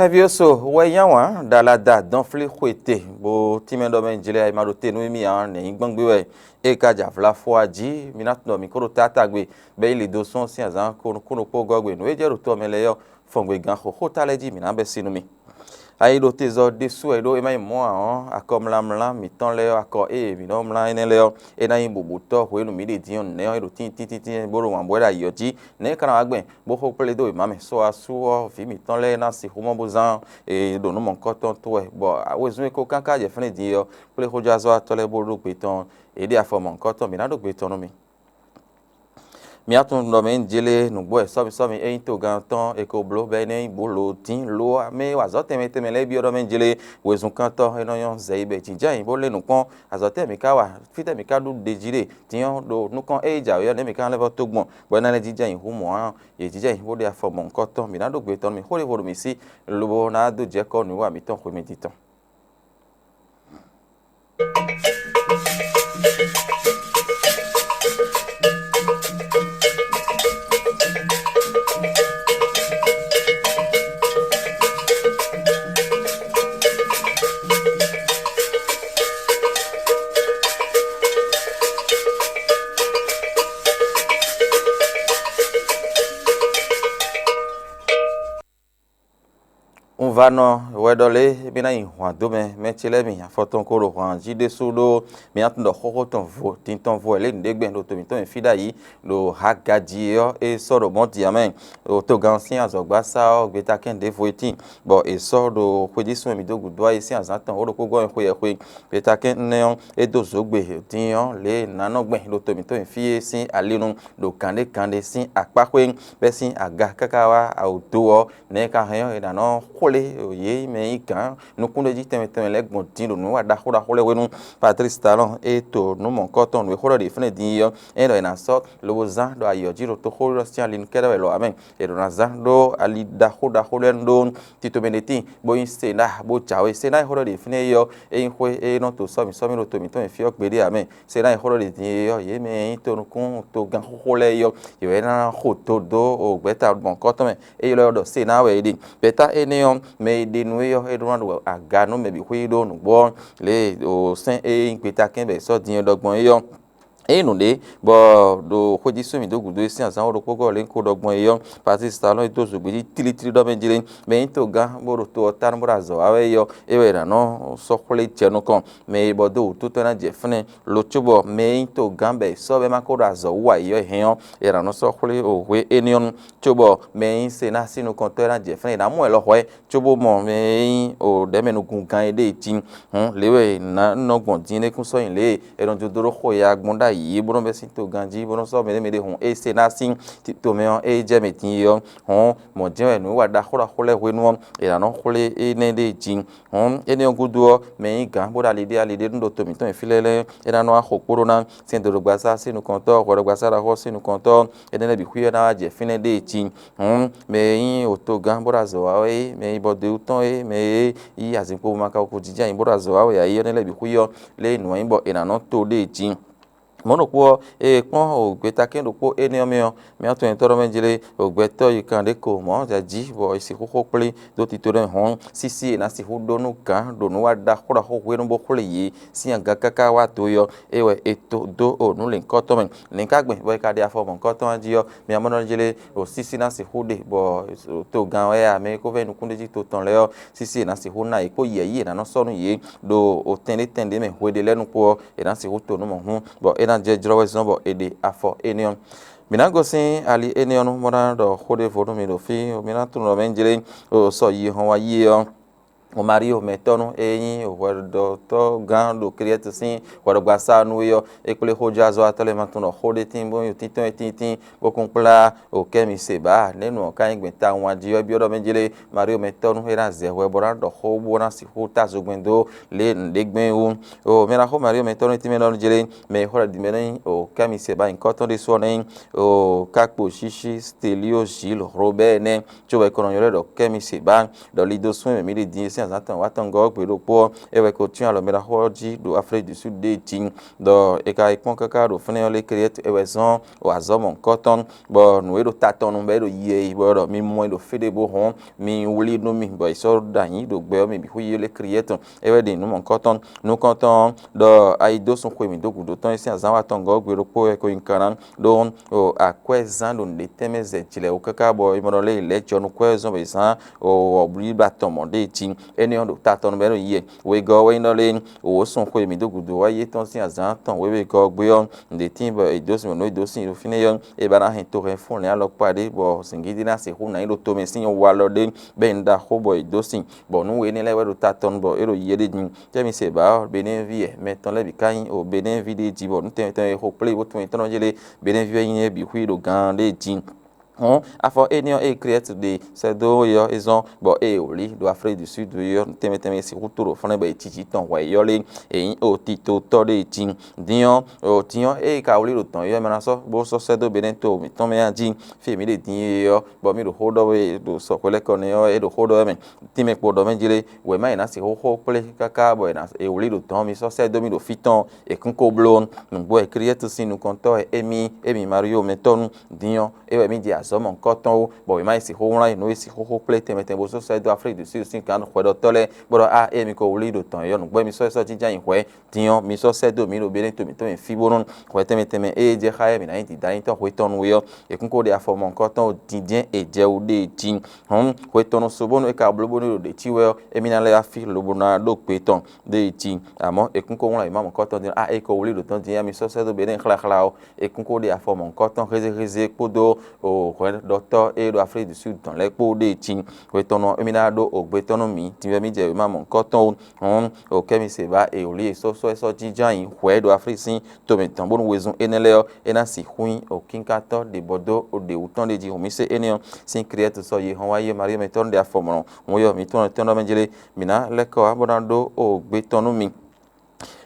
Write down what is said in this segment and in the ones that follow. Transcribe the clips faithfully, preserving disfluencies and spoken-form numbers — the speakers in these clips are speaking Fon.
Xɛví ó so wɛ yán wǎn ɖo alada dɔn flí xwete, bó tínmɛ ɖɔ mɛ jlɛ́ e ma ɖo te nú émí ǎ, nɛ̌ nyí gbɔn gbé wɛ? É ka jɛ avlá fó a jí? Mi ná tunwun ɖɔ mǐ ko ɖo tátágbe, bɔ é yi lǐ dó sɔ́ sín azǎn kúnɖókpó gɔ́ gbe. Nǔ e jɛ ɖo tɔ mɛ lɛ́ɛ ɔ́, fɔngbe gán xo xóta lɛ́ɛ jí mǐ ná bɛ́ sí nú mi. Ayi ɖo te zɔ ɖésú wɛ ɖó é má nyí mɔ̌ ǎ ɔ́, akɔmlamlá mǐtɔn lɛ́ɛ ɔ́, akɔ ée mǐ nɔ mlá énɛ́ lɛ́ɛ ɔ́, é ná nyí bǔbǔtɔ́ hwenu mǐ ɖe din ɔ́, nɛ̌ ɔ́ é ɖo tíntíntíntín bó ɖo wǎn bwɛ́ ɖo ayǐ ɔ́ jí. Nɛ̌ é ka ná wá gbɛn, bó xo kplé dó wěma mɛ? Sɔ asú ɔ́, vǐ mǐtɔn lɛ́ɛ ná sixú mɔ bó zán e ɖo nǔ mɔ̌hunkɔtɔn tó wɛ, bɔ wezun e ko káká jɛ fɛ́nɛ din é ɔ́, kplé xójázɔ́watɔ́ lɛ́ɛ bó ɖó gbe tɔn, yě ɖe afɔ mɔ̌hunkɔtɔn. Mǐ ná ɖó gbe tɔn nú mi. Mǐ atún ɖɔ mɛ nyí jélé nǔgbó wɛ sɔ́mi sɔ́mi é nyí togán tɔn è ko bló bɔ é nɛ́ nyí bǔ lo dín lo ɔ́, mɛ e wa azɔ̌ tɛnmɛ tɛnmɛ lɛ́ɛ byɔ́ ɖɔ mɛ jélé wezun kántɔ́ é nɔ nyɔ́ zɛ yi bɔ è jǐjá nyi bó lé nǔkpɔ́n. Azɔ̌ tɛ́ mǐ ka wa? Fítɛ́ mǐ ka ɖu ɖeji ɖe? Din ɔ́, ɖo nukɔn ée jǎwe ɔ́, nɛ̌ mǐ ka lɛ́ vɔ́ tó gbɔn bɔ é ná lɛ́ jínjɔ́n nyi hú mɔ̌ ǎ? Yě jínjɔ́n nyi bó ɖe afɔ mɔ̌hunkɔtɔn. Mǐ ná ɖó gbe tɔn nú mì. Xó ɖěvo ɖo mǐ sí, lobo ná dó jɛ kɔ́ nǔwiwa mǐtɔn xwemɛ din tɔn. Un va nɔ wɛ ɖɔ lě mì ná nyi hwǎn dó mɛ, mɛ ce lɛ́ɛ mi, afɔ tɔn ko ɖo hwǎn jí ɖésú ɖó. Mi ná tunwun ɖɔ xóxó tɔn vo, din tɔn vo wɛ lě nǔɖé gbɛn ɖo to mǐtɔn mɛ fí ɖ'ayǐ, ɖo Hagaji ɔ́, é sɔ́ ɖo mɔ̌ din ǎ mɛ. Ɖo togán sín azɔ̌gbásá ɔ́, gbetakɛ́n ɖěvo é tíin, bɔ è sɔ́ ɖo xwejísún e mǐ dó gǔdo ayé sín azǎn tɔn wǒ ɖokpó gɔ́ xwe yɛxwe. Gbetakɛ́n énɛ́ ɔ́, é dó zǒgbe din ɔ́, lě e nǎ nɔ gbɛn ɖo to mǐtɔn mɛ fí é sín ali nu, ɖo gǎn ɖé gǎn ɖé sín akpá xwé, bɛ́ sín aga káká wá awǒ dó ɔ́, nɛ̌ ka hɛn ɔ́, è nǎ nɔ xwlé yě mɛ e nyí gǎn nukúnɖéjí tɛnmɛ tɛnmɛ lɛ́ɛ gbɔn din ɖo nǔwiwa ɖaxó ɖaxó lɛ́ɛ hwenu? Patlísi Talɔn e to nǔ mɔ̌hunkɔtɔn nǔ e xó ɖɔ ɖe fínɛ́ din é ɔ́, é nyí ɖɔ è nǎ sɔ́ lobo zán ɖo ayǐ ɔ́ jí ɖo toxóɖɔ́ sín ali nu kɛ́ɖɛ́ wɛ lɔ ǎ mɛ. È ɖǒ ná zán ɖó ali ɖaxó ɖaxó lɛ́ɛ nu ɖó tito mɛ ɖé tíin, bó nyí Senáa, bó jǎwe. Senáa e xó ɖɔ ɖe fínɛ́ é ɔ́, é nyí xwé e nɔ to sɔ́mi sɔ́mi ɖo to mǐtɔn mɛ fí ɔ́ gbeɖé ǎ mɛ. Senáa e xó ɖɔ ɖe din é ɔ́, yě mɛ e nyí tonukún togán xóxó lɛ́ɛ é ɔ́, yě wɛ ná xo do dó gbɛ̌ta mɔ̌hunkɔtɔn mɛ. Ényí lɔ ɔ́ ɖɔ Senáa wɛ é ɖe. Gbɛ̌ta énɛ́ ɔ́, mɛ e ɖe nú é ɔ́, é ɖó ná ɖo aga nú mɛ bǐ xwé ɖó nǔgbó ɔ́, lě e sɛ́n e nyí gbetakɛ́n bɔ è sɔ́ din ɔ́ ɖɔ gbɔn é ɔ́, é nyí nǔɖé, bɔ ɖo xwéjísú mǐ dó gǔdo é sín azǎn wǒ ɖokpó gɔ́ lě ko ɖɔ gbɔn é ɔ́, Patlísi Talɔn e dó zǒgbé jí tlítlí ɖɔ mɛ jlé, mɛ e nyí togán bó ɖo to ɔ́ ta nú bó ɖo azɔ̌ wa wɛ é ɔ́, é wɛ è nǎ nɔ sɔ́ xwlé jɛ nukɔn. Mɛ e bɔ dó wǔtu tɔn ná jɛ fɛ́nɛ lo cóbɔ mɛ e nyí togán bɔ è sɔ́ bɔ é ma ko ɖo azɔ̌ wú ǎ é ɔ́ hɛn ɔ́, è nǎ nɔ sɔ́ xwlé hwe énɛ́ ɔ́ nu, cóbɔ mɛ e nyí Senási nukɔntɔ́ ɔ́ ná jɛ fɛ́nɛ. È nǎ mɔ wɛ lɔ hwɛ, cóbó mɔ mɛ e nyí ɖɛ̌mɛnukungán é ɖée jí. Hǔn lě wɛ è nǎ nɔ gbɔn din é kún sɔ́ nyi lě e è nɔ dodó ɖó xo ya gbɔn ɖ'ayǐ bó nɔ́ bɛ́ sín togán jí bó nɔ́ sɔ́ mɛɖé mɛɖé hǔn. Ée Senási tomɛ ɔ́, ée jɛ mɛ din é ɔ́, hǔn mɔ̌ jɛ́n wɛ nǔwiwa ɖaxó ɖaxó lɛ́ɛ hwenu ɔ́, è nǎ nɔ xwlé énɛ́ ɖée jí. Hǔn énɛ́ ɔ́ gúdo ɔ́, mɛ e nyí gǎn bó ɖo ali ɖé ali ɖé nú ɖo to mǐtɔn e fí lɛ́ɛ lɛ́ɛ é ná nɔ wá xo kpóɖó ná sɛ́ndodɔgbasá sín nukɔntɔ́, hwɛɖɔgbasá ɖaxó sín nukɔntɔ́, énɛ́ lɛ́ɛ bǐ xwí ɔ́ ná wá jɛ fínɛ́ ɖée jí. Hǔn mɛ e nyí otogán bó ɖo azɔ̌ wa wɛ é, mɛ e nyí bɔ do tɔn é, mɛ e yí azinkpo ma ka ko jínjɔ́n ayǐ bó ɖo azɔ̌ wa wɛ ǎ é, énɛ́ lɛ́ɛ bǐ xwí ɔ́, lě e nǔ wa nyí bɔ è nǎ nɔ to ɖée jí. Mɔ̌ ɖokpó ɔ́, ée kpɔ́n o gbetakɛ́n ɖokpó énɛ́ ɔ́ mɛ ɔ́, mɛ ɔ́ tɔn nyitɔ́ ɖɔ mɛ jlé o gbɛtɔ́ yi kan ɖě ko mɔ̌ ja jí, bɔ è sixú xó kplé dó tito ɖé hɔn sísí è nǎ sixú ɖó nú gǎn ɖo nǔ wa ɖaxó ɖaxó hwenu bó xwlé yě sín aga káká wá do é ɔ́, é wɛ è to dó o nǔ lěhunkɔtɔn mɛ. Nɛ̌ ka gbɛn bɔ è ka ɖe afɔ mɔ̌hunkɔtɔn ɔ́ jí ɔ́, mɛ ɔ́ mɔ nɔ jlé o sísí ná sixú ɖe, bɔ togán wɛ a mɛ e ko vɛ́ nukúnɖéjí to tɔn lɛ́ɛ ɔ́, sísí è nǎ sixú ná yě kpó yɛ̌yí è nǎ nɔ sɔ́ nú yě ɖo o tɛn ɖé tɛn ɖé mɛ hwe ɖé lɛ́ɛ nukpó ɔ́, è nǎ sixú to nǔ mɔ̌ hún, bɔ é ná jɛ jlɔ́ wɛ zɔ́n bɔ è ɖe afɔ énɛ́ ɔ́. Mǐ ná gosín ali énɛ́ ɔ́ nú bó ná ɖɔ xó ɖěvo nú mi ɖo fí, mi ná tunwun ɖɔ mɛ jlé o sɔ yi hɔn wá yi é ɔ́. O Marío mɛtɔ́nu e nyí hwɛɖɔtɔ́ gán ɖo Kliɛ́ti sín hwɛɖɔgbasá nu é ɔ́, é kplé xójázɔ́watɔ́ lɛ́ɛ ma tunwun ɖɔ xó ɖé tíin bó nyí tíntín é tíin, bó kún kplá o kɛ́mi se bǎ. Nɛ̌ nǔ ɔ́ ka nyí gbɛn tawun a jí ɔ́? É byɔ́ ɖɔ mɛ jlé Marío mɛtɔ́nu é ná zɛ hwɛ bó ná ɖɔ xó bó ná sixú ta zogbɛ́n dó lě e nǔɖé gbɛn é wú. O mɛ ná xó Marío mɛtɔ́nu e tínmɛ ɖɔ nú jlé mɛ e xó ɖɔ ɖi mɛ nɛ́ nyí o kɛ́mi se bǎ nyǐkɔ tɔn ɖésú ɔ́ nɛ́ nyí o Kákpo Sísí Stelío Zil Robɛ́ɛ nɛ́, có wɛ è ko nɔ ylɔ́ ɛ ɖɔ kɛ́mi se bǎ, ɖɔ lido sún e mǐ ɖi din é azǎn tɔn wá tɔngɔ́ ɔ́ gbe ɖokpó ɔ́, é wɛ ko cyɔ́n alɔ mɛ ɖaxó ɔ́ jí ɖo Aflíki du Súdu ɖée jí, ɖɔ è ka yi kpɔ́n káká ɖo fínɛ́ ɔ́ lé Kɛlíɛ́ti é wɛ zɔ́n azɔ̌ mɔ̌hunkɔtɔn, bɔ nǔ e ɖo ta tɔn nu bɔ é ɖo yi e yi bɔ é ɖɔ mi mɔ ɛ ɖo fí ɖé bó hɔn mi wlí nú mì, bɔ è sɔ́ ɖo ayǐ ɖo gbɛ ɔ́ mɛ bǐ xwí yi lé Kɛlíɛ́ti é wɛ ɖi nǔ mɔ̌hunkɔtɔn. Nukɔntɔn ɔ́, ɖɔ ayi dó sun xwe mǐ dó gǔdo tɔn é sín azǎn wa tɔngɔ́ ɔ́ gbe ɖokpó wɛ ko nyi kan ná ɖó akwɛ́zán ɖo nǔɖé tɛnmɛ zɛ jlɛ̌ wú káká bɔ è mɔ ɖɔ lě lɛ̌ jɔ nukún wɛ zɔ́n bɔ è zán wɔ̌blíblá tɔn mɔ̌ ɖée jí. Énɛ́ ɔ́, ɖo ta tɔn nu bɔ é ɖo yi wɛ. Wegɔ́ ɔ́ wɛ nyí ɖɔ lé wǒ sun xwe mǐ dó gǔdo wá yi étɔn sín azǎn tɔn wěwe gɔ́ ɔ́ gbé ɔ́, nǔɖé tíin bɔ è dǒ sin bɔ nǔ e è dǒ sin ɖo fínɛ́ ɔ́, è ba ná hɛn tohɛn fún lɛ̌n alɔkpa ɖé bɔ zǐngídi ná sixú ná nyí ɖo tomɛ sín walɔ ɖé bɔ è nyi ɖaxó bɔ è dǒ sin, bɔ nǔ we énɛ́ lɛ́ɛ wɛ ɖo ta tɔn nu bɔ é ɖo yi ɖé din. Tɛ́ mi se bǎ ɔ́, Benɛ́ɛví wɛ mɛ tɔn lɛ́ɛ bǐ ka nyí o Benɛ́ɛví ɖé jí bɔ nǔ tɛnmɛ tɛnmɛ e xo kplé bó tunwun nyǐtɔn jí lé, Benɛ́ví wɛ nyí é bǐ xwí ɖo gán ɖé jí. Hɔn afɔ énɛ́ ɔ́, ée Kliyɛ́ti ɖe sɛ́ dó é ɔ́, é zɔ́n bɔ ée è wlǐ ɖo Aflíki du Súdu é ɔ́, tɛnmɛ tɛnmɛ e sixú to ɖo flɛ́n bɔ è cici tɔn hwɛ é ɔ́ lé, è nyǐ otitotɔ́ ɖé jí. Din ɔ́, din ɔ́, ée ka wlí ɖo dɔ̌n é ɔ́, é ma ná sɔ́ bó sɔ́ sɛ́ dó Benɛ́to mǐtɔn mɛ a jí, fí e mǐ ɖe din é ɔ́, bɔ mǐ ɖo xó ɖɔ wɛ ɖo sɔxwé lɛ́ɛ kɔ nɛ́ ɔ́, é ɖo xó ɖɔ wɛ mɛ. Tínmɛ kpo ɖɔ mɛ jí lé, wěma e è nǎ sixú xó kplé káká bɔ è wlí ɖo dɔ̌n mì sɔ́ sɛ́ dó mì ɖo fí tɔn, è kún ko bló. Nǔgbó wɛ Kliyɛ́ti sín nukɔntɔ́ wɛ émí, émí Marío mɛtɔ́ nú din ɔ́, é wɛ mǐ jɛ azɔ̌ mɔ̌hunkɔtɔn wú, bɔ wěma e sixú wlán nǔ e sixú xó kplé tɛnmɛ tɛnmɛ bó sɔ́ sɛ́ dó Aflíki du Súdu sín gǎn xwɛɖɔtɔ́ lɛ́ɛ, bó ɖɔ á ée mi ko wlí ɖo tɔn é ɔ́, nǔgbó wɛ mi sɔ́ é sɔ́ jínjɔ́n ayǐ hwɛ̌. Din ɔ́, mi sɔ́ sɛ́ dó mǐ ɖo Benɛ́to mǐtɔn mɛ fí bónú hwɛ tɛnmɛ tɛnmɛ e jɛ xá yɛ mǐ ná nyí dǐdá nyítɔ́ hwetɔ́nu é ɔ́, è kún ko ɖe afɔ mɔ̌hunkɔtɔn dindɛn è jɛ wú ɖe jí. Hɔn hwetɔnu so bónú é ka bló bónú é ɖo ɖě cí wɛ ɔ́, émí ná lɛ́ wá fí lobo ná ɖó gbe tɔn ɖe jí. Amɔ̌ è kún ko wlán wěma mɔ̌hunkɔtɔn din ɔ́, á é ko wlí ɖo tɔn din, á mi sɔ́ sɛ́ dó Benɛ́ xláxlá ɔ́, è kún ko ɖe afɔ mɔ̌hunkɔtɔn hézéhézé kpódó hwɛ̌ɖɔtɔ́ e ɖo Aflíki du Súdu tɔn lɛ́ɛ kpó ɖe jí. Hwetɔnu ɔ́, émí ná ɖó gbe tɔn nú mǐ, din wɛ mǐ jɛ wěma mɔ̌hunkɔtɔn ó. Hɔn o kɛ́mi se ba e wlí e sɔ́ sɔ́ é sɔ́ jínjɔ́n ayǐ hwɛ̌ ɖo Aflísi tomɛ tɔn bónú wezun énɛ́ lɛ́ɛ ɔ́, é ná sixú nyí okínkantɔ́ ɖě bɔ dó ɖě wú tɔn ɖé jí hǔn mì se énɛ́ ɔ́, sín Kliyɛ́ti sɔ́ yi hɔn wá yi Marío mɛtɔ́ ɖé afɔ mɔ̌. Hǔn yɔ mǐtɔn tɔn ɖɔ mɛ jlé, mǐ ná lɛ́ kɔ wá bó ná ɖó o gbe tɔn nú mi.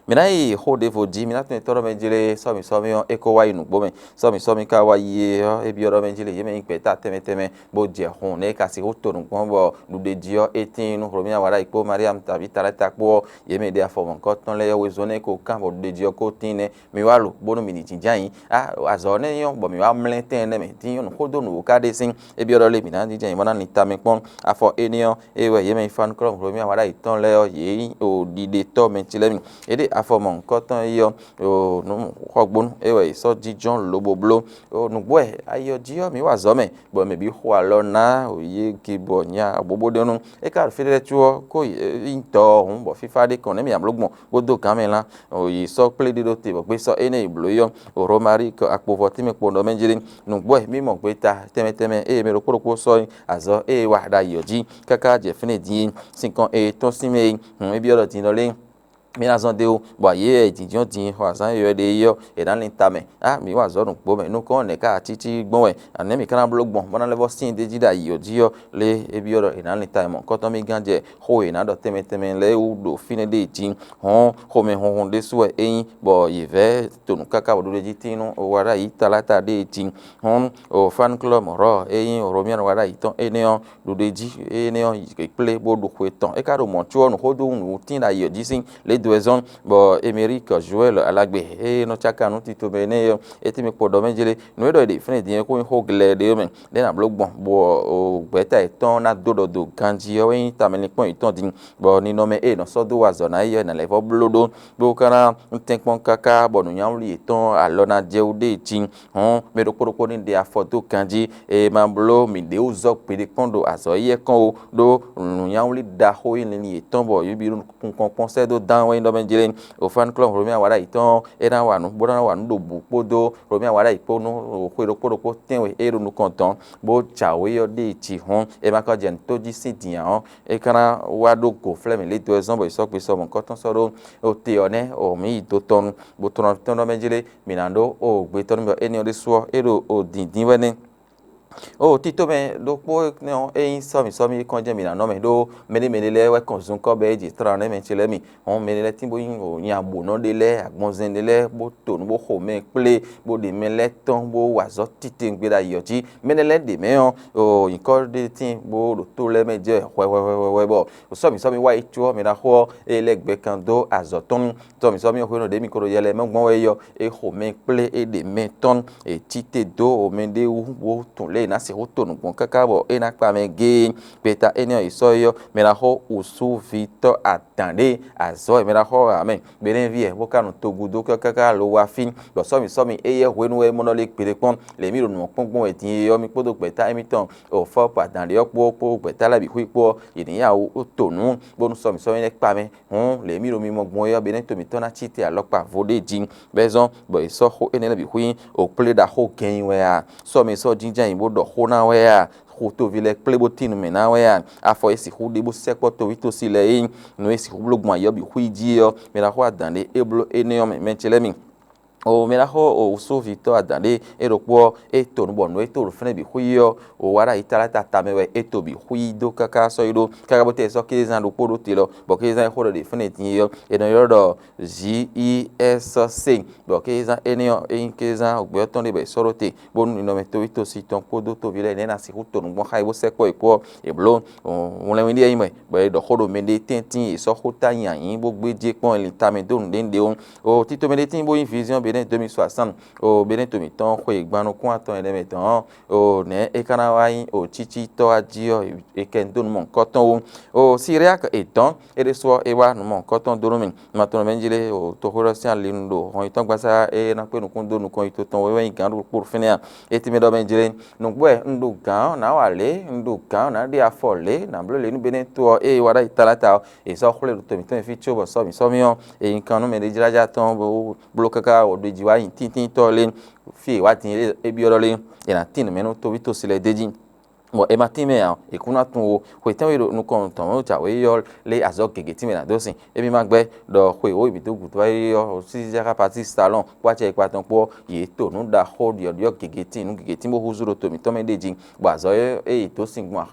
Mǐ ná yi xó ɖěvo jí, mǐ ná tunwun tɔ́ ɖɔ mɛ jlé sɔ́ mǐ sɔ́ mì ɔ́, é ko wá yi nǔgbó mɛ. Sɔ́ mǐ sɔ́ mì ka wá yi é ɔ́, é byɔ́ ɖɔ mɛ jlé yě mɛ nyí gbɛ̌ta tɛnmɛ tɛnmɛ, bó jɛ hun nɛ́ é ka sixú to nǔgbó bɔ ɖuɖéjí ɔ́, é tíin nú Hlomia wa ɖ'ayǐ kpó Mariamu tɔ́ ví Talata kpó ɔ́, yě mɛ ɖe afɔ mɔ̌hunkɔtɔn lɛ́ɛ ɔ́, wezun énɛ́ ko kán bɔ ɖuɖéjí ɔ́ ko tíin nɛ́. Mi wá lo bónú mi ní jínjɔ́n ayǐ. Á, azɔ̌ énɛ́ nyɔ́ bɔ mǐ wá mlɛ́ tɛn énɛ́ mɛ. Dín nyɔ́ nǔxódó nǔ wǒ ka ɖe sín. É byɔ́ ɖɔ lé mǐ ná jínjɔ́n ayǐ bó ná linta mɛ kpɔ́n. Afɔ énɛ́ ɔ́, é wɛ yě mɛ e fa nú klɔ́ Hlomia wa ɖ'ayǐ tɔn lɛ́ɛ ɔ́, yě nyí ɖiɖetɔ́ mɛ ce lɛ́ɛ mi. É ɖe afɔ mɔ̌hunkɔtɔn é ɔ́, nǔ xɔgbónú é wɛ è sɔ́ jínjɔ́n lobo bló. Nǔgbó wɛ ayi ɔ́ jí ɔ́, mǐ wa azɔ̌ mɛ, bɔ mɛ bǐ xo alɔ ná yě gibɔ nya abobo ɖe nú. É ka ɖo fí ɖé lɛ́ɛ có ɔ́, kó yi dɔ ɔ́ hǔn, bɔ fífá ɖé kɔn nɛ́ mì amló gbɔn bó dó gǎn mɛ lá. Yě sɔ́ kplé ɖé ɖó te, bɔ gbé sɔ́ énɛ́ yi blǒ é ɔ́, Hlomari akpovɔ tínmɛ kpɔ́n ɖɔ mɛ jlé. Nǔgbó wɛ mǐ mɔ gbeta tɛnmɛ tɛnmɛ ée mɛ ɖokpó ɖokpó sɔ́ azɔ̌ ée wa ɖo ayǐ ɔ́ jí káká jɛ fínɛ́ din é, sinkɔn e tɔ́n sín mɛ é. Hǔn é byɔ́ ɖɔ din ɖɔ lé mì ná zɔn d'é wú, bɔ yě e jǐnjɔ́n din xɔ azǎn yɔ̌yɔ́ ɖé é ɔ́, è nǎ lin ta mɛ. Á, mǐ wa azɔ̌ nǔgbó mɛ, nukɔn nɛ̌ ká atící gbɔn wɛ? Nɛ̌ mǐ ka ná bló gbɔn bó ná lɛ́ vɔ́ sín d'é jí ɖo ayǐ ɔ́ jí ɔ́, lé é byɔ́ ɖɔ è nǎ lin ta mɛ mɔ̌hunkɔtɔn mì gán jɛ xó e è nǎ ɖɔ tɛnmɛ tɛnmɛ lɛ́ɛ wú ɖo fínɛ́ ɖée jí. Hɔn xomɛ hunhun ɖésú wɛ é nyí, bɔ yě vɛ́ to nǔ káká bɔ ɖuɖéjí tín nú wa ɖo ayǐ taláta ɖée jí. Hɔn o Fanklɔ́ Mɔ̌rɔ e nyí Hlomia wa ɖo ayǐ tɔn énɛ́ ɔ́, ɖuɖéjí énɛ́ ɔ́ yi kplé bó ɖu xwe tɔn. É ka ɖo mɔ̌ có ɔ́, nǔxóɖó nǔtín ɖo ayǐ ɔ́ jí sín lě dó wɛ zɔ́n, bɔ Emerík Joɛ́l Alagbe e nɔ cáka nǔ tito mɛ énɛ́ ɔ́, é tɛ́nmɛ kpɔ ɖɔ mɛ jlé. Nǔ e ɖɔ è ɖe fínɛ́ din é kó nyí xó glɛ́ ɖé ɔ́ mɛ, ɖé ná bló gbɔn, bɔ gbɛ̌ta yětɔn ná dó ɖɔ do ganjí ɔ́ wɛ nyí tamɛlinkpɔ́n yětɔn din, bɔ ninɔmɛ e è nɔ sɔ́ dó wa azɔ̌ ná é ɔ́, è nǎ lɛ́ vɔ́ bló ɖó, bó ka ná tɛ́nkpɔ́n káká bɔ nǔnywɛ́nwlí yětɔn alɔ ná jɛ wú ɖée jí. Hɔn mɛ ɖokpó ɖokpó ní ɖe afɔ dó ganjí, è ma bló mǐɖéwúzɔ́ gbeɖé kpɔ́n ɖo azɔ̌ éyɛ́ kɔn ó, ɖó nǔnywɛ́nwlí ɖaxó e linlin yětɔn bɔ yě bǐ ɖo nukɔn kpɔ́n sɛ́ dó dán wɛ nyí ɖɔ mɛ jlé. Ofankplɔ́n Hlomia wa ɖo ayǐ tɔn ɔ́, é ná wa nǔ bó ná wa nǔ ɖo bǔ kpódó Hlomia wa ɖo ayǐ kpó nú xwe ɖokpó ɖokpó tɛ́nwe e ɖo nukɔn dɔ̌n, bó jǎwe ɔ́ ɖe jǐ hɔn, è ma ka jɛ nǔ tó jí sín din ǎ ɔ́, é ka ná wá ɖó go flɛ́ mǐ lě dó wɛ zɔ́n bɔ è sɔ́ gbe sɔ mɔ̌hunkɔtɔn sɔ́ ɖó te ɔ́ nɛ́, o mǐ yi do tɔn nu, bó tlɔ́n tɔn ɖɔ mɛ jlé, mǐ ná ɖó o gbe tɔn nú mì ɔ́, énɛ́ ɔ́ ɖésú ɔ́, é ɖo o dǐndín wɛ nɛ́. O tito mɛ ɖokpó nɛ́ ɔ́, é nyí sɔ́mi sɔ́mi é kɔn jɛ́n mǐ ná nɔ mɛ ɖó mɛɖé mɛɖé lɛ́ɛ wɛ kɔn zunkɔ́ bɛ é jǐ tlán nɛ́ mɛ ce lɛ́ɛ mi. Hɔn mɛɖé lɛ́ɛ tín bó nyí nya bǒnɔ ɖé lɛ́ɛ, agbɔnzɛn ɖé lɛ́ɛ, bó to nǔ bó xo mɛ kplé, bó ɖe mɛ lɛ́ɛ tɔn bó wa azɔ̌ titewungbe ɖo ayǐ ɔ́ jí. Mɛɖé lɛ́ɛ ɖě mɛ ɔ́, o nyǐkɔ ɖé tín bó ɖo tó lɛ́ɛ mɛ jɛ hwɛhwɛhwɛhwɛ bɔ sɔ́mi sɔ́mi wá yi có ɔ́, mɛ ɖaxó ɔ́, é lɛ́ gbɛ kan dó azɔ̌ tɔn. Sɔ́mi sɔ́mi hwenu ɖě mi ko ɖo yɛ lɛ́ɛ mɛ gbɔn wɛ é ɔ́, é xo mɛ kplé é ɖe mɛ tɔn, é cí te dó mɛ ɖé wú bó tunwun lě e è nǎ sixú to nǔ gbɔn káká bɔ é ná kpa mɛ géé. Gbeta énɛ́ ɔ́, è sɔ́ é ɔ́, mɛ ná xo wǔsúvítɔ́ adǎn ɖé azɔ̌ e mɛ ná xɔ ǎ mɛ. Beɖéví ɛ bó ka nɔ togun dó káká káká lo wá fí, bɔ sɔ́mi sɔ́mi éyɛ́ hwenu wɛ é mɔ nɔ lé gbeɖé kpɔ́n. Lě mì ɖo nǔ ɔ́ kpɔ́n gbɔn wɛ din é ɔ́, mi kpódó gbɛ̌ta émítɔn, o fɔ́ kpa adǎn ɖé ɔ́ kpó kpó gbɛ̌ta lɛ́ɛ bǐ xwí kpó ɔ́, yě ní ya wú to nǔ, bónú sɔ́mi sɔ́mi énɛ́ kpa mɛ. Hǔn lě e mì ɖo mimɔ gbɔn é ɔ́, Benɛ́to mǐtɔn ná cí te alɔkpa vo ɖé jí, bɔ é zɔ́n bɔ è sɔ́ xó énɛ́ lɛ́ɛ bǐ xwí okplé ɖaxó gɛnyi wɛ a? Sɔ́ mɛ sɔ́ jínjɔ́n ayǐ bó ɖɔ xó ná wɛ a? Xo toví lɛ́ɛ kplé bó tín nǔ mɛ ná wɛ a? Afɔ e sixú ɖe bó sɛkpɔ́ toví tosi lɛ́ɛ é nyí nǔ e sixú bló gbɔn ayǐ ɔ́ bǐ xwí jí é ɔ́, mɛ ɖaxó adǎn ɖé é bló énɛ́ ɔ́ mɛ, mɛ ce lɛ́ɛ mi. O mɛ ná xɔ o wúsúvítɔ́ adǎn ɖé é ɖokpó ɔ́, é to nǔ bɔ nǔ e to ɖo fɛ́nɛ bǐ xwí ɔ́, o wá ɖo ayitalata tamɛ wɛ é to bǐ xwí dó káká sɔ́ yi ɖó káká bó tɛ sɔ́ kézán ɖokpó ɖó te lɔ, bɔ kézán e xó ɖɔ ɖe fɛ́nɛ din é ɔ́, è nɔ ylɔ́ ɖɔ J I S C, bɔ kézán énɛ́ ɔ́, é nyí kézán gbɛ̌ ɔ́ tɔn ɖé bɔ è sɔ́ ɖó te, bónú ninɔmɛ toví tosi tɔn kpódó toví lɛ́ɛ nɛ́ ná sixú to nǔ gbɔn xá yi bó sɛkpɔ́ yě kpó ɔ́, è blǒ wlɛnwí ɖé ɔ́ nyí mɛ, bɔ è ɖɔ xó ɖo mɛ ɖé tɛ́ntin è sɔ́ xó ta nyi anyǐ bó gbéjé kpɔ́n linta mɛ dó nǔɖé nǔɖé ó. O tito mɛ ɖé tíin bó nyí viziɔ́n Benɛ́ deux mille soixante, o Benɛ́to mǐtɔn xwe gban nukún atɔn ɛnɛ mɛ tɔn ɔ́, o nɛ̌ é ka ná wá nyí o cícítɔ́ wá jí ɔ́, è kɛ dó nǔ mɔ̌hunkɔtɔn wú. O Siriáki è dɔn é ɖésú ɔ́, é wá nǔ mɔ̌hunkɔtɔn dó nú mì. Ma tɔn mɛ jlé o toxó ɖɔ sín ali nu ɖo hɔn yětɔn gbasá é ná kpé nukún dó nukɔn yito tɔn wɛ wɛ nyí gǎn ɖokpó ɖo fínɛ́ a? É tínmɛ ɖɔ mɛ jlé nǔgbó wɛ un ɖo gǎn ɔ́ nǎ wa lě, un ɖo gǎn ɔ́ nǎ ɖe afɔ lě, nǎ bló lě nú Benɛ́to ɔ́, ée wá ɖ'ayǐ tlátá ɔ́, è sɔ́ xwlé ɖo to mǐtɔn e fí có bɔ sɔ́ mǐ sɔ́ mì ɔ́, è nyi kan nú mɛɖéjlájá tɔn bó bló káká wɔ ɖo jí wá nyi tíntíntɔ́ lé, fí e è wǎ din é byɔ́ ɖɔ lé, è nǎ tín nǔ mɛ nú toví tosi lɛ́ɛ d'é jí. Bɔ è ma tín mɛ ǎ, è kún ná tunwun ó. Xwe tɛ́nwe ɖo nukɔn tɔn mɛ jǎwe ɔ́ lé azɔ̌ gěgé tínmɛ ná dó sin. Émí ma gbɛ́ ɖɔ xwe wǒ e mǐ dó gǔdo wá é ɔ́, sísí xá Patrísi Talɔ́ɔn kpó acɛ e kpa tɔn kpó ɔ́, yě to nǔ ɖaxó ɖyɔ̌ɖyɔ́ gěgé tíin, nǔ gěgé tíin bó húzú ɖo to mǐtɔn mɛ ɖé jí, bɔ azɔ̌ e yě dó sin gbɔn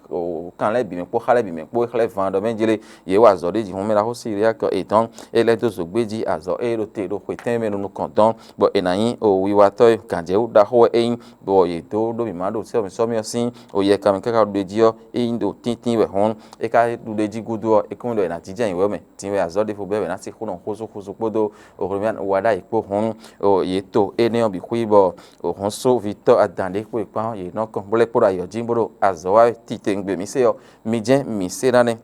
kan lɛ́ɛ bǐ mɛ kpó xá lɛ́ɛ bǐ mɛ kpó é xlɛ́ van ɖɔ mɛ jlé yě wa azɔ̌ ɖé jí hɔn mɛ ɖaxó Siriáki ɔ́, è dɔn é lɛ́ dó zǒgbé jí azɔ̌ e ɖo te ɖo xwe tɛ́nwe mɛ ɖo nukɔn dɔn, bɔ è nǎ nyí wiwatɔ́ e gǎnjɛwú ɖaxó wɛ é nyí, bɔ yě dó ɖó mǐmá ɖo sɔ́mǐ sɔ́mǐ ɔ́ sín yɛ kanmɛ káká ɖuɖéjí ɔ́, é nyí ɖo tíntín wɛ hɔn. É ka ɖuɖéjí gúdo ɔ́, é kún ɖɔ è nǎ jínjɔ́n ayǐ wɛ mɛ. Din wɛ azɔ̌ ɖěvo bɛ́ wɛ ná sixú nɔ xúzú kpódó Hlomɛ wa ɖ'ayǐ kpó hɔn, yě to énɛ́ ɔ́ bǐ xwí bɔ hɔn só vǐtɔ́ adǎn ɖé kpó è kpán yě nɔ kɔn bó lɛ́ kpo ɖo ayǐ ɔ́ jí bó ɖo azɔ̌ wa wɛ titewungbe mǐ se ɔ́, mi jɛ́n mǐ se ná nɛ́.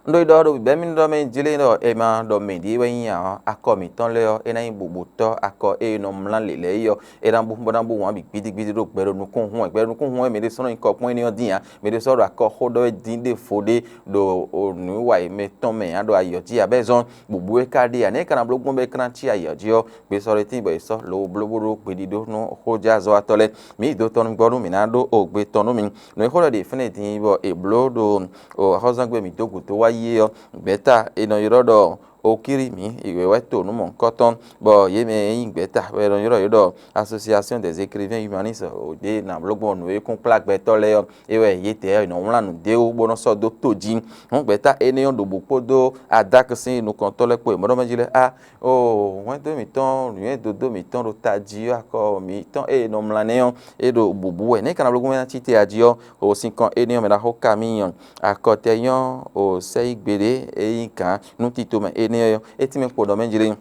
Un ɖo ɖɔ ɖo bǐbɛ́ mì ɖɔ mɛ jlé ɖɔ è ma ɖɔ mɛ ɖě wɛ nyí ǎ ɔ́, akɔ mǐtɔn lɛ́ɛ ɔ́, é ná nyí bobotɔ́ akɔ e è nɔ mlá lě lɛ́ɛ é ɔ́, é ná bú bó ná bú wǎn bǐ gbídígbídí ɖo gbɛ ɖo nukúnhún wɛ. Gbɛ ɖo nukúnhún wɛ mɛ ɖé sɔ́ nɔ nyí kɔ kpɔ́n énɛ́ ɔ́ dín ǎ. Mɛ ɖé sɔ́ ɖo akɔxó ɖɔ wɛ dín ɖěvo ɖé ɖo nǔ wa e mɛ tɔn mɛ ǎ ɖo ayǐ ɔ́ jí ǎ, bɔ é zɔ́n bǔbú e ka ɖe ǎ. Nɛ̌ é ka ná bló gbɔn bɔ é ka ná cí ayǐ ɔ́ jí ɔ́, gbe sɔ́ ɖé tíin bɔ è sɔ́ lo bló bó ɖó gbeɖíɖó nú xójázɔ́watɔ́ lɛ́ɛ. Mǐ yi dó tɔn nú gbɔ nú mǐ ná ɖó ogbe tɔn nú mi. Nǔ e xó ɖɔ ɖe fínɛ́ din bɔ è blǒ ɖo axɔ́zángbé mǐ dó gǔdo wá yi é ɔ́, gbɛ̌ta è nɔ ylɔ́ ɖɔ Okíri mǐ, è wɛ wɛ to nǔ mɔ̌hunkɔtɔn, bɔ yě mɛ e nyí gbɛ̌ta wɛ è nɔ ylɔ́ yě ɖɔ Association des écrivains humanistes, ɖě nǎ bló gbɔn nǔ e kún kplá gbɛtɔ́ lɛ́ɛ ɔ́, é wɛ yědɛɛ è nɔ wlán nǔ d'é wú bó nɔ́ sɔ́ dó to jí. Hǔn gbɛ̌ta énɛ́ ɔ́ ɖo bǔ kpódó Adáki sín nukɔntɔ́ lɛ́ɛ kpó e mɔ̌ ɖɔ mɛ jí lɛ́ɛ á, oo hwɛndo mǐtɔn nǔnywɛ́dódó mǐtɔn ɖo tají ɔ́, akɔ mǐtɔn e è nɔ mlá nɛ́ ɔ́, é ɖo bǔbú wɛ. Nɛ̌ è ka ná bló gbɔn bɔ é ná cí te a jí ɔ́, o sinkɔn énɛ́ ɔ́ mɛ ɖaxó Kamíi, akɔtɛ́nyɔ́ o sɛ́yígbe ɖé e nyí gǎn nú tito mɛ énɛ́ ɔ́, é tínmɛ kpo ɖɔ mɛ jlé.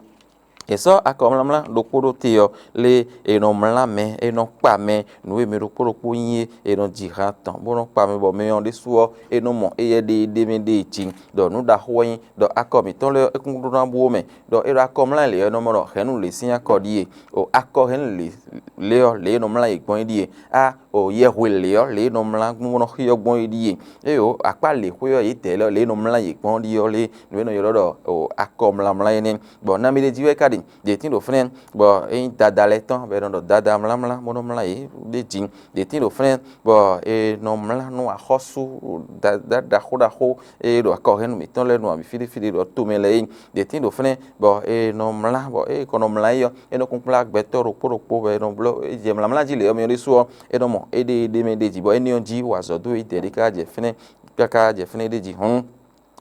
È sɔ́ akɔmlánmlá ɖokpó ɖó te ɔ́, lé è nɔ mlá mɛ, è nɔ kpa mɛ, nǔ e mɛ ɖokpó ɖokpó nyí é, è nɔ ji han tɔn, bó nɔ́ kpa mɛ, bɔ mɛ ɔ́ ɖésú ɔ́, é nɔ mɔ éyɛ́ ɖéeɖé mɛ ɖée jí, ɖɔ nǔ ɖaxó wɛ nyí, ɖɔ akɔ mǐtɔn lɛ́ɛ ɔ́, é kún ɖó ná bú ó mɛ, ɖɔ é ɖo akɔmlá lě ɔ́, é nɔ mɔ ɖɔ hɛ̌nnu lě sín akɔ ɖíe, o akɔ hɛ̌nnu lě lě ɔ́, lě e è nɔ mlá yě gbɔn é ɖíe, á o yɛhwe lě ɔ́, lě e è nɔ mlá gbɔn bó nɔ́ xyɔ́ gbɔn é ɖíe, éyo akpá lě xwé ɔ́, yědɛɛ lɛ́ɛ ɔ́, lě e è nɔ mlá yě gbɔn ɔ́ ɖíe ɔ́, lě nǔ e è nɔ ylɔ́ ɖɔ o akɔmlánmlá énɛ́. Bɔ nami ɖé jí wɛ é ka ɖe Ɖě tín ɖo fínɛ́ bɔ é nyí dada lɛ́ɛ tɔn bɔ è nɔ ɖɔ dada mlǎmlá bó nɔ mlá yě ɖ'é jí. Ɖě tín ɖo fínɛ́ bɔ è nɔ mlá nú axɔ́sú ɖaxó ɖaxó e ɖo akɔhɛ́nnu mǐtɔn lɛ́ɛ nu abǐ fíɖífíɖí ɖo tomɛ lɛ́ɛ é. Ɖě tín ɖo fínɛ́ bɔ è nɔ mlá bɔ ée kɔ nɔ mlá é ɔ́, é nɔ kunkplá gbɛtɔ́ ɖokpó ɖokpó bɔ è nɔ bló é jɛ mlǎmlá jí lě ɔ́, mɛ ɖésú ɔ́, é nɔ mɔ éɖée ɖ'é mɛ ɖ'é jí bɔ énɛ́ ɔ́ jí wa azɔ̌ dó é dɛ̌ ɖé káká jɛ fínɛ́ káká jɛ fínɛ́ ɖ'é jí hɔn.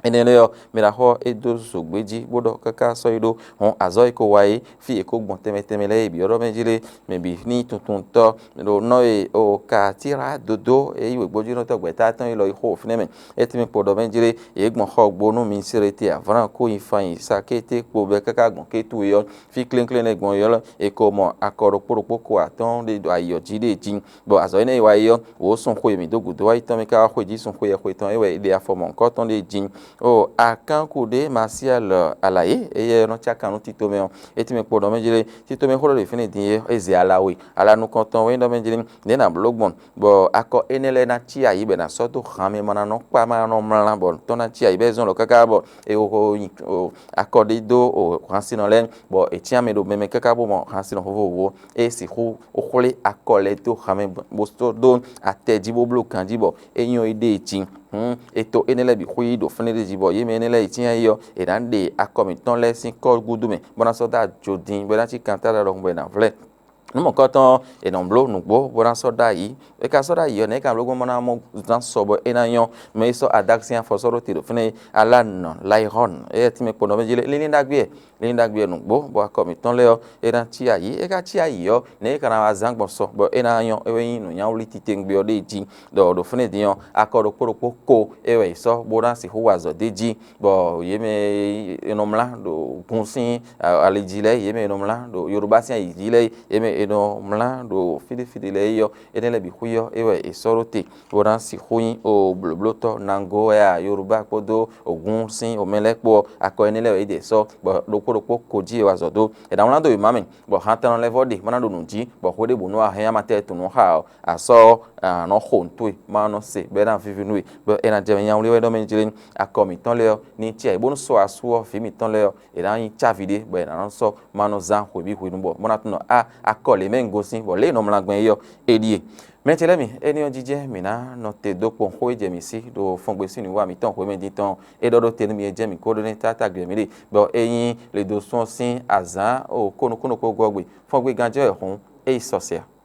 Énɛ́ lɛ́ɛ ɔ́, mɛ ɖaxó ɔ́, é dó zǒgbé jí bó ɖɔ káká sɔ́ yi ɖó hɔn azɔ̌ e ko wa é fí e kó gbɔn tɛnmɛ tɛnmɛ lɛ́ɛ yi bǐ ɔ́ ɖɔ mɛ jí lé, mɛ bǐ ní tuntuntɔ́ ɖo nɔ e o ka tíra dodó e yí wěgbójúnɔtɔ́ gbɛ̌ta tɔn yi lɔ yi xo fínɛ́ mɛ. É tɛ́nmɛ kpo ɖɔ mɛ jí lé, yě gbɔn xɔ gbo nú mi Selete Avlán kó nyi fan nyi Sakété kpo bɛ́ káká gbɔn Kétu é ɔ́, fí klénklén lɛ́ɛ gbɔn é ɔ́, è ko mɔ akɔ ɖokpó ɖokpó ko atɔ́ɔ́n ɖé ɖo ayǐ ɔ́ jí ɖée jí. Bɔ azɔ̌ énɛ́ e wa é ɔ́, wǒ sun xwe mǐ dó gǔdo wá yi tɔn mɛ ká wá xweyǐgbe sun xwe yɛhwe tɔn é wɛ è ɖe afɔ mɔ̌hunkɔtɔn ɖé jí. O akánku ɖé Masiɛl Alayé, éyɛ́ nɔ cá kan nú tito mɛ ɔ́, é tɛ́nmɛ kpo ɖɔ mɛ jí lé, tito mɛ xó ɖɔ ɖo fínɛ́ din é, é zɛ ala we, ala nukɔntɔn wɛ nyí ɖɔ mɛ jí lé, nɛ̌ nǎ bló gbɔn, bɔ akɔ énɛ́ lɛ́ɛ ná cí ayǐ bɔ è nǎ sɔ́ dó han mɛ ma ná nɔ kpá ma ná nɔ mlá bɔ tɔn ná cí ayǐ bɔ é zɔ́n lɔ káká bɔ è ko nyi akɔ ɖé dó hansinɔ lɛ́ɛ, bɔ è cyán mɛ ɖo mɛ mɛ káká bó mɔ hansinɔ vovovo e sixú xwlé akɔ lɛ́ɛ dó han mɛ bó sɔ́ dó atɛ jí bó bló ganjí bɔ é nyɔ́ yi ɖée jí. Hǔn è to énɛ́ lɛ́ɛ bǐ xwí ɖo fínɛ́ ɖé jí bɔ yě mɛ énɛ́ lɛ́ɛ yi cyán yi ɔ́, è nǎ ɖe akɔ mǐtɔn lɛ́ɛ sín kɔ́ gúdo mɛ bó ná sɔ́ dó ajo din bɔ é ná cí kantáɖa ɖɔhun bɔ è nǎ vlɛ́. Nǔ mɔ̌kɔtɔn ɔ́, è nɔ bló nǔgbó bó ná sɔ́ ɖ'ayǐ. É ka sɔ́ ɖ'ayǐ ɔ́, nɛ̌ é ka bló gbɔn bó ná mɔ zán sɔ bɔ é ná nyɔ́? Mɛ e sɔ́ adágsin afɔ sɔ́ ɖó te ɖo fínɛ́ é, Alánɔ Layihɔ́n, éyɛ́ tínmɛ kpo nɔ mɛ jí lé, línlín ɖagbe wɛ. Línlín ɖagbe wɛ nǔgbó, bɔ akɔ mǐtɔn lɛ́ɛ ɔ́, é ná cí ayǐ. É ka cí ayǐ ɔ́, nɛ̌ é ka ná wá zán gbɔn sɔ bɔ é ná nyɔ́? É wɛ nyí nǔnywɛ́ titewungbe ɔ́ ɖée jí, ɖɔ ɖo fínɛ́ din ɔ́, akɔ ɖokpó ɖokpó ko é wɛ è sɔ́ bó ná sixú wa azɔ̌ d'é jí. Bɔ yě mɛ e nɔ mlá ɖo gun sín ali jí lɛ́ɛ, yě mɛ e nɔ mlá ɖo Yoruba sín ayǐ jí lɛ́ɛ, yě mɛ e nɔ mlá ɖo fíɖífíɖí lɛ́ɛ é ɔ́, énɛ́ lɛ́ɛ bǐ xwí ɔ́, é wɛ è sɔ́ ɖó te, bó ná sixú nyí o blǒblótɔ́ nangó wɛ a, Yoruba kpódó ògún sín omɛ lɛ́ɛ kpó ɔ́, akɔ énɛ́ lɛ́ɛ wɛ é ɖe sɔ́, bɔ ɖokpó ɖokpó ko jí è wa azɔ̌ dó. È nǎ wlán dó wěma mɛ, bɔ hantɔnnɔ lɛ́ɛ vɔ́ ɖe bó ná ɖo nǔ jí, bɔ hwe ɖěbǔ nú a hɛn amátɛ tunú xa ɔ́, a sɔ́ nɔ xo nǔ towe, ma nɔ se bɔ é ná víví nú we, bɔ é ná jɛ mɛ nyawlí wɛ ɖɔ mɛ jlé akɔ mǐtɔn lɛ́ɛ ɔ́ ní cí ayǐ, bónú sɔ́ asú ɔ́, vǐ mǐtɔn lɛ́ɛ ɔ́, è nǎ nyí cávi ɖé bɔ è nǎ nɔ sɔ́ ma nɔ zán hwebǐ hwenu bɔ bó ná tunɔ a akɔ lě mɛ un gosín, bɔ lě e nɔ mlá gbɛn é ɔ́, é ɖíe. Mɛ ce lɛ́ɛ mi, éní ɔ́ jijɛ mǐ ná nɔ te dó kpɔn xó e jɛ mǐ sí ɖo fɔngbe sín nǔwiwa mǐtɔn hwemɛ din tɔn é ɖɔ ɖó te nú mi e jɛ mǐ kó ɖó nɛ́ tátágbe mǐ ɖe, bɔ é nyí le dó sún ɔ́ sín azǎn o kó nukúnnú kpó gɔ́ gbe, fɔngbe ganjɛ́ wɛ hǔn é yi sɔse a?